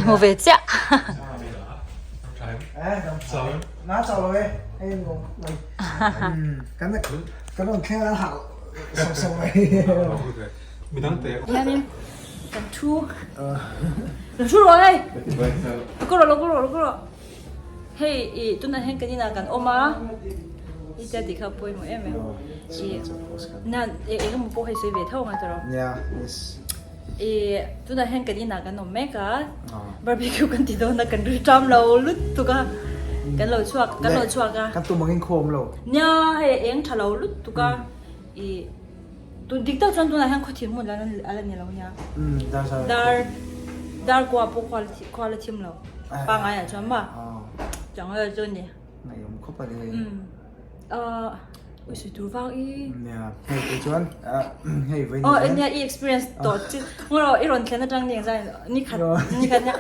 Hmu ve chiah. Hianin kan thu lo thu rawh hei lo kal rawh lo kal rawh lo kal rawh hei ih tunah hian kan inah kan awm a i tia tih kha pawimawh em em ih na eng emaw pawh hei sawi ve tho ang a tiraw ih tunah hian kan inah kan awm mek a barbecue kan ti dawn a kan ri ṭam lo lutuk a kan lo chhuak kan lo chhuak a kan tum angin khawm lo nia hei eng ṭha lo lutuk a ih. Tun dik tak chuan tunah hian khawthim hmun la a la ni lo nia. Dar dar kua pawh khua khua la thim lo. Pangai ah chuan ma. Chang la chu ni. Ngaiawm khawp a ni. Uh ui sui tur vang i. Nia hei te chuan hei vai ni. Oh nia i experience to chi ngoro i ron thlen atang ni zai ni khat ni khat nia.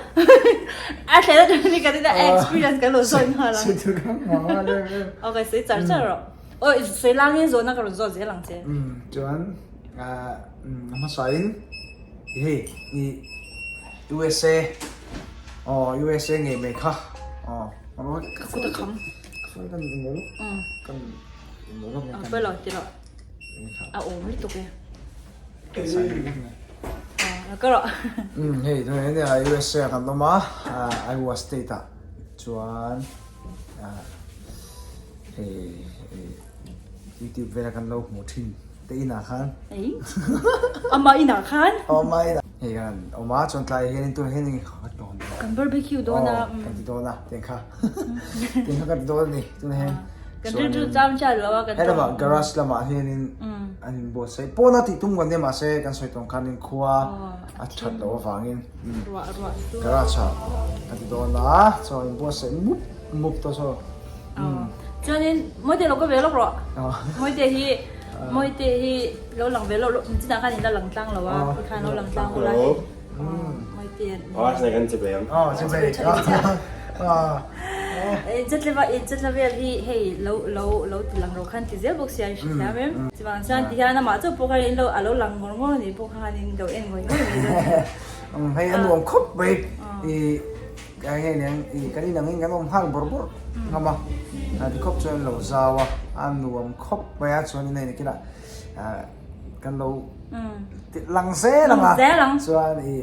A thlen atang ni khat ina experience kan lo sawi nghal a. Sui tur kan ngah le. Okay sui char char ro. Awi sawi lang in zawhna ka rawn zawt zel ang che. Umm chuan ah a hmasa in hei i USA aw USA ngei mai kha aw ka kut a kham ka phone kan in mawl kan in mawl lawk kan pawi lo ti rawh a awm lutuk e ah ka rawh umm hei tunah hian USA ah kan awm a Iowa state ah chuan ah Hei youtube vela kan lo hmuh thin te inah khan. Ei ama inah khan. Aw ama inah. Hei kan awm a chuan tlai hian in tunah hian eng kha kan dawn. Kan barbecue dawn a. Kan ti dawn a tiang kha. Tiang kha kan ti dawn a ni tunah hian. Kan rilru cham chiah lo a kan. He lamah garage lamah hianin an inbuatsaih pawn a tih tum kan nia mahse kan sawi tawng khan in khua a that loh avangin garage ah kan ti dawn a chuan inbuatsaih mup mup ta saw. Chuanin Mawite lo ka ve lawk rawh. Mawite hi Mawite hi lo lang ve lawk lawk chinah khan in la lang tlang lo a ti khan lo lang tlang ula hei. Mawite Aw a kan che ve ang. Aw che ve. In chatla in chatla vel hi hei lo lo lo ti lang rawh khan ti zel bawk sia in hrethiam em. Chuvang chuan ti hian amah chauh pawh khan in lo a lo lang ngawr ngawr anih pawh khan in lo en ngawih ngawih mai dawn. Hei a nuam khawp mai. I Ka nge nen i kan inang in kan awm nghal bawrh bawrh ngam a, a ti khawp chuan lo zau a, a nuam khawp mai a chuan in a kinah kan lo lang zel ang a, chuan i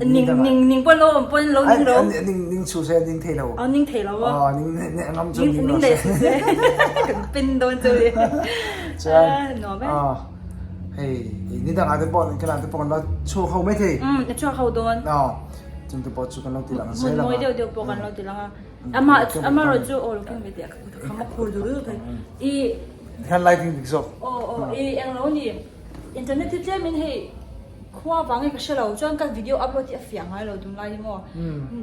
ning ning ning pawh lo awm pawh in lo ning lo, ning ning chhu se ning thei lo, ning thei lo a, ning ngam chuan ning ning leh chhu se kan pin dawn chu ni, chuan nuam e, hei ni dangah te pawh kinah te pawh kan la chhuak ho maithei, chhuak ho dawn. Chung te pawh chu kan lo ti lang zel ang a. Hmun mawi deuh deuh pawh kan lo ti lang a. Amah amarawh chu aw lo keng ve teh a kham a khur dur dur thei. I Hian lighting dik zawk. Aw aw i eng lo ni. Internet hi tlem in hei khua vang hi ka hre lo chuan ka video upload hi a fiah ngai lo tunlai hi maw.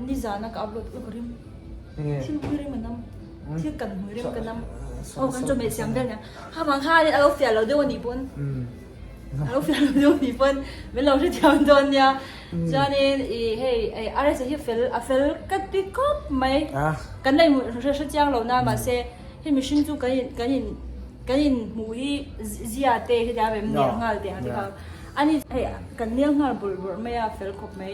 Nizan a ka upload ui ka rim. Thil hui rim a nam. Thil kan hui rim ka nam. Aw kan chawhmeh siam vel nia. Ha vang khan a lo fiah lo deuh a nih pawn. A lo fiah lo deuh ni pawn min lo hrethiam dawn nia. Chuanin i hei ei RSA hi fel a fel ka ti khawp mai. Kan la inhmu hre chiang lo na mahse hei mihring chu kan in kan in kan in hmuh hi zia te hi tia em nel nghal tih ang te kha ani hei kan nel nghal bawrh bawrh mai a fel khawp mai.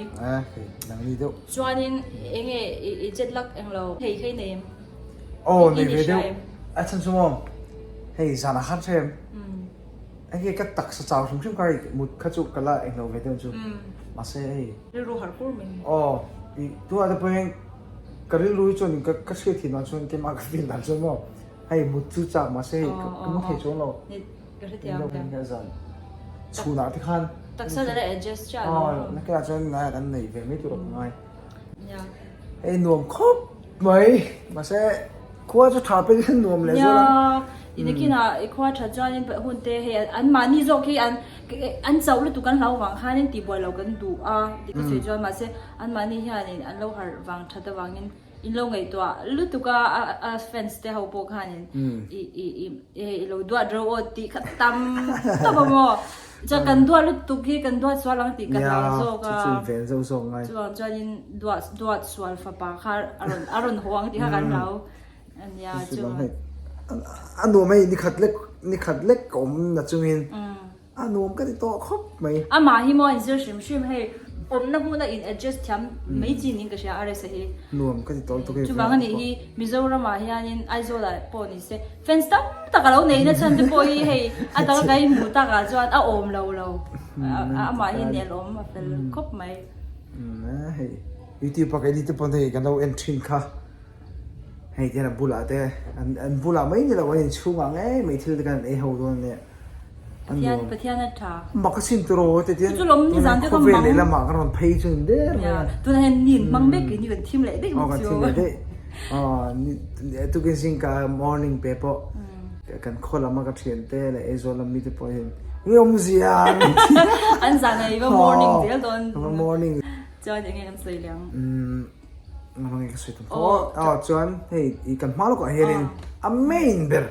Chuanin enge i jet lag englo hei hei nei em? Aw nei ve deuh a chhan chu maw hei zanah khan hrem. Hei ka taksa chau hrim hrim kha hei mut kha chu ka la englo ve deuh chu mahse hei Rilru harh kur mai. Aw i tunah te pawh hian ka rilru hi chuan ka ka hriat thin ah chuan keimah ka feel dan chuan maw hei mut chu chak mahse hei ka mu thei chuang lo. Ka hrethiam ta. Zan chhunah te khan Taksa la adjust chiah lo. Aw nakina chuan ngai kan nei ve mai tur a ka ngai. Hei nuam khawp mai mahse khua chu tha pek hian nuam leh zual ang. Nia inakin ah i khua tha chuanin hun te hei an mahni zawk hi an an chauh lutuk an hlau vang khanin tihbuai lo kan duh a tih ka sawi chuan mahse an mahni hianin an lo harh vang that avangin in lo ngaihtuah lutuk a a fans te ho pawh khanin i i i i lo duat reuh aw tih kha tam tawp a maw. Chuan kan duat lutuk hi kan duat sual ang tih ka hlau zawk a. Nia, chu chu ven zauh zawk ngai. Chuvang chuanin duat duat sual fapa kha a rawn a rawn haw ang tih kha kan hlau a nia chu. A nuam hei ni khat lek ni khat lek ka awm na chungin a nuam ka ti tawh khawp mai. Amah hi maw a inzir hrim hrim hei. Awmna hmuna in adjust thiam mai chi niin ka hria a rsa hi. Nuam ka ti tawl tuk e. Chuvang a nih hi Mizoram ah hianin Aizawl ah pawh ni se fans tam tak a lo nei na chhan te pawh hi hei a taka ka inhmuh tak ah chuan a awm lo lo amah hi nelawm a fel khawp mai. Hei youtube a keini te pawn hei kan lo en thin kha hei tihian a bulah te an bulah mai ni lo an inchhungah ngei mai thil te khan an ei ho dawn a nia. Pathian Pathian a tha. Mak a sin turaw te tian. Chu lawm ni zan te ka mang. Khawvel lehlamah kan rawn phei chu ni der mai a. Tunah hian ni an hmang mek ni kan thim leh daih bawk si. Aw kan thim leh daih. Aw tukin zingka morning pe pawh kan khaw lama ka thian te leh Aizawl lam mite pawh hian nge awmzia an ti. An zan a i va morning zel dawn. Va morning. Chuan enge kan sawi leh ang. Nge ka sawi tum khaw. Aw chuan hei i kan hma lawkah hianin a main ber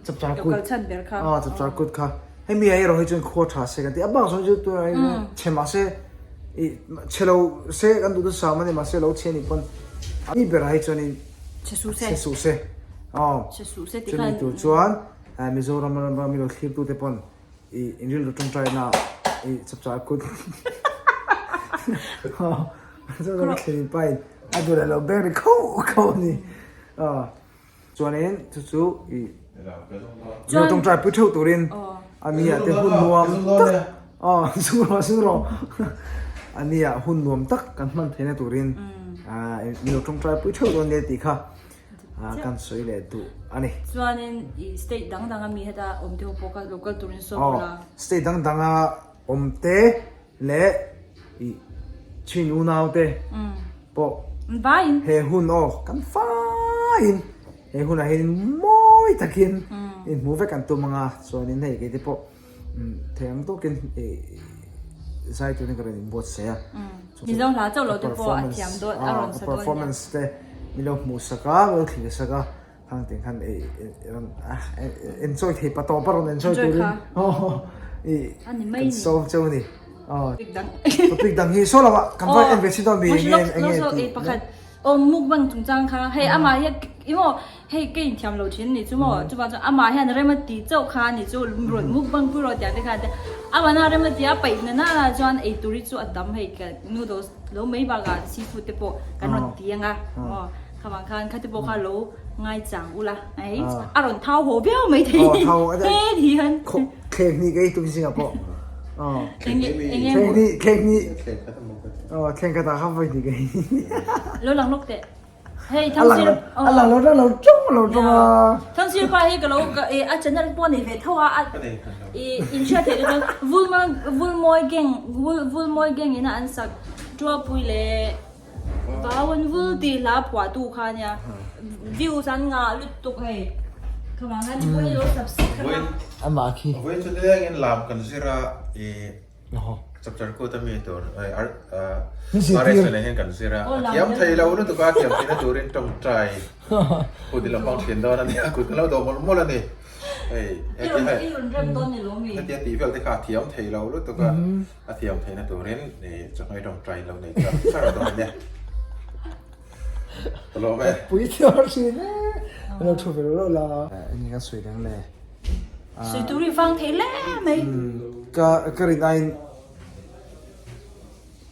chapchar kut. Kal chhan ber kha. Aw chapchar kut kha. Hei mi ah erawh hi chuan khua tha se kan ti. A bak zawng chu tunah hian chhe mah se i chhe lo se kan duh chu sam a ni mahse lo chhe a nih pawn a mi berah hi chuanin chhe suh se. Chhe suh se. Aw. Chhe suh se tikhan. Chumi tur chuan Mizoram rama mi lo thlirtute pawn I rilru tawngtai na i chapchar kut chuan thlen pa in a duh leh lo beng ri khauh khauh a ni chuanin chu chu i rilru tawngtai pui theuh turin a nia te hun nuam tak aw sung rawh sung rawh a nia hun nuam tak kan hman theihna turin rilru tawngtai pui theuh dawn nia tih kha. Kan sawi leh duh a ni. Chuanin i state dang danga mi heta awm te ho pawh kha lo kal turin sawm ula. Aw, state dang danga awm te leh i chin unau te pawh he hun aw kan faiin he hunah hian mawi takin inhmuh vek an tum anga chuanin hei keite pawh Thei ang tawkin zai turin ka rawn inbuatsaih a. Mizo hla chauh lo te pawh a thiam dawn a rawn sa dawn nia. Performance te min lo hmuh sak a, min lo thlir sak a, khang tiang khan rawn enjoy thei pa tawp a rawn enjoy turin kan sawm cheu a ni. Topic dang. Topic dang hi saw lamah kan va en ve chin dawn mi enge enge tih. Aw mukbang chungchang kha hei amah hi emaw hei ka inthiam lo thin ni chu maw chuvang chuan amah hian rem a ti chauh kha ni chu rawn mukbang pui rawh tiang te khan amah na rem a ti a paih na na chuan ei tur hi chu a tam hei ka noodles lo mai bakah seafood te pawh kan rawn ti anga maw khavang khan khati pawh kha lo ngai chang ula hei a rawn thau haw viau mai thei he hian Thleng hnih ka ei tum zingah pawh. Enge enge Thleng hnih thleng hnih. Aw thleng khatah kha vawi hnih ka ei. Lo lang lawk teh. Hei Thangsir a lang lo lo tawng lo tawng a. Thangsir pa hi ka lo e a channel pawh nei ve tho a a i in hriat theih te chuan Vulmawi Vulmawi gang Vulmawi gang ina an sak Tualpui leh Vauan vul tih hla phuahtu kha ania views an ngah lutuk hei khamah khan pawh hi lo subscribe a amah khi Vawiin chu nilengin lam kan zir a i chapchar kut a mi tur RS nen hian kan zir a a thiam thei lo lutuk a thiam theihna turin tawngtai kut ilo hmang thin dawn a nia kut kan lo dawh mawlh mawlh a ni hei hetia tih vel te kha a thiam thei lo lutuk a. A thiam theihna turin chawhmeh tawngtai lo nei char char a dawn nia. Ka lawm e. Pui thiam thin e. Ka lo thu ve lo la. Enge kan sawi dang le. Sawi tur i vang thei hle mai. Ka ka rin aiin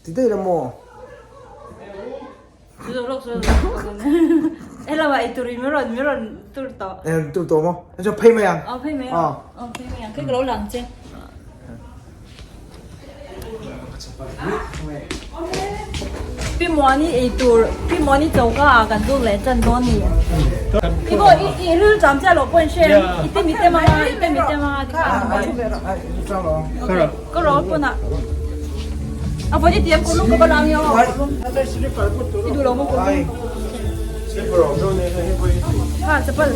ti daih la maw. Hello ai tur in mi rawn mi rawn tur tawh. Eh tur tawh maw? Chu phei mai ang. Aw phei mai ang. Aw phei mai ang. Kei ka lo lang che. Pi Muani ei tur Pi Muani choka ah kan lut leh tan dawn ni. I pawh i i ril cham chiah loh pawh in hre i te mi te manga i te mi te manga ti khan a ni mai. Ka rawl pawn ah a vawi ti am kawrlum ka va lang io i duh lo maw kawrlum ha chapal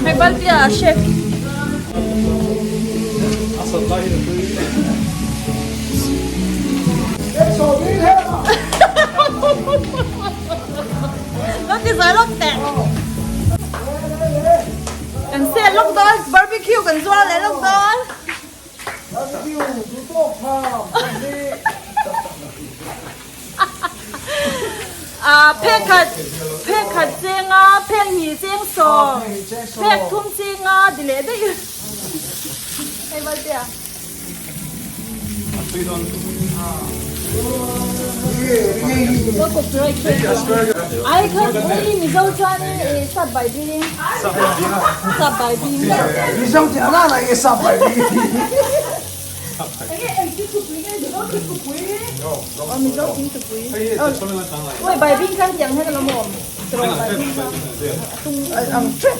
hei balti ah chef Lo ti zai lawk teh. Kan sel lawk dawn, barbecue kan zuar leh lawk dawn. Barbecue duh tawk pham kan hi. Ah phek khat phek. khat chenga phek hnih cheng sawm phek thum chenga ti leh daih hei Valtea. Ai kha ui Mizo chuan i sap bai bing sap bai bing Mizo chi ana na nge sap bai bing Enge eng thil thupui nge Mizo thil thupui Aw Mizo thil thupui Ui bai bing khan tiang hian a lo awm tiraw bai bing kha a tung ang tep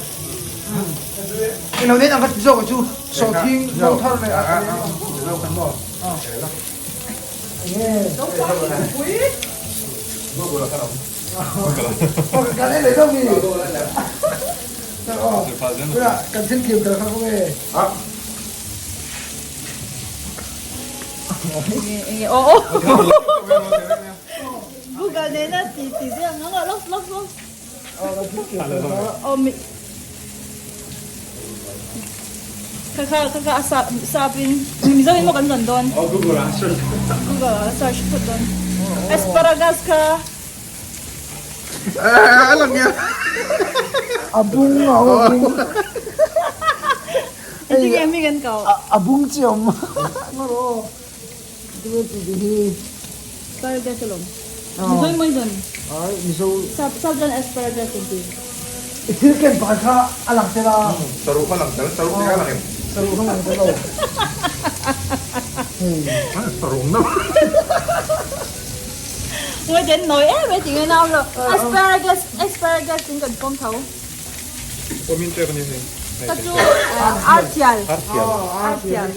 Eng lo nen ang ka ti zawk chu Sawhthing no thar leh a Kan en leh deuh mi Kan thil thiam tel kha kawng e. Enge aw aw Google nena ti ti ziang ang lok lok lok. Aw mi Kha kha kha kha a sap sapin Mizo in maw kan zawn dawn. Aw Google ah search. Google ah search phawt dawn. Asparagus kha. A lang nge. A bung a aw a bung. Engtin nge mi kan kau. A bung chi awm. Ngawr aw. Tinge tih tih hi. Asparagus alawm. Mizo in mawi zawn. Ai Mizo. Sap sap chuan asparagus an ti. I thil ken pakhat kha a lang tel a. Saruh kha lang tel, saruh te kha lang em? Saruh kha lang tel lo. Saruh na. Ngawi ten nawi em em tinge nau lo. Asparagus asparagus in kan pawm tho. Pawmin ṭep a ni hei. Ka chu artial. Artial. Artial.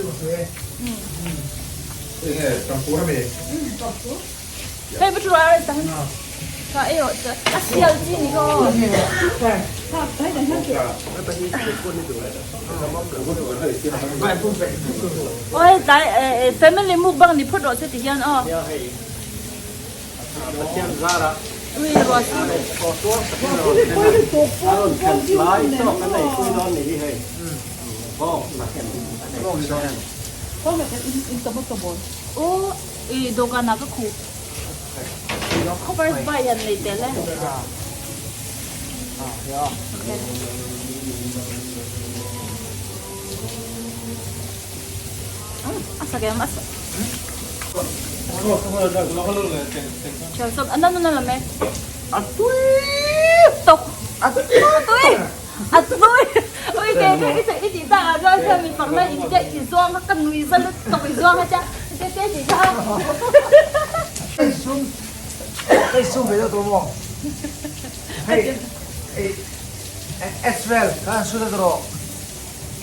Enge champur ami? Hei va ṭuah a tang ka ei rawh che a sial chi ni ka aw. Oi tlai family mukbang ni phawt rawh che ti hian aw. Ui ruah sur. Aw i dawhkan ah ka khuh. First bite han nei tel e. Okay. A sak em a sak. Chelsea an nan lam e. A tui tok. A tui. A tui. Ui ke ke i i ti ta a chuan hian mi pakna in te i zuang kha ka nui za lutuk i zuang a tia te te ti kha. Hei sum hei sum ve deuh tawh maw hei ei Esrel khan su ta rawh.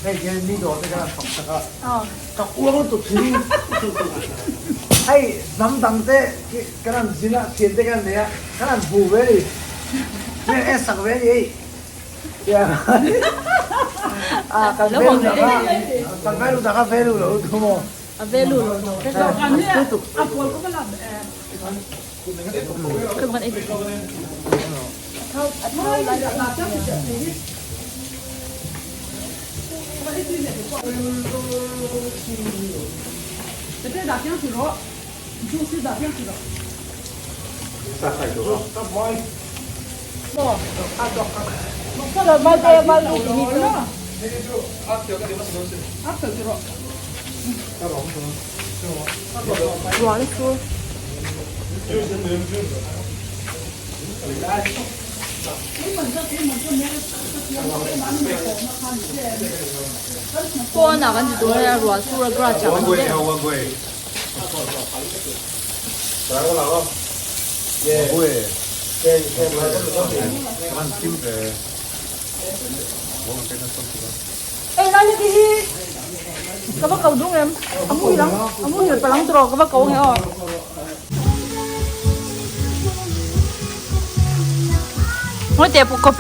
Hei hian mi dawr te khan an fak chak a, ka uang lutuk thin. Hei hnam dang te kan han zin a, thian te kan nei a, kan han hmu ve a ni. Mi han en sak ve a ni hei. Kan value dah kha, kan value dah kha value lo lutuk maw? A value lo lutuk. Pawnah kan ti tur a ruah sur a grass ah kan ti daih. Ei lai heti hi ka va ko dung em a muhil ang a muhil palang tawh ka va ko nge aw. Ngawi teh pawh ka.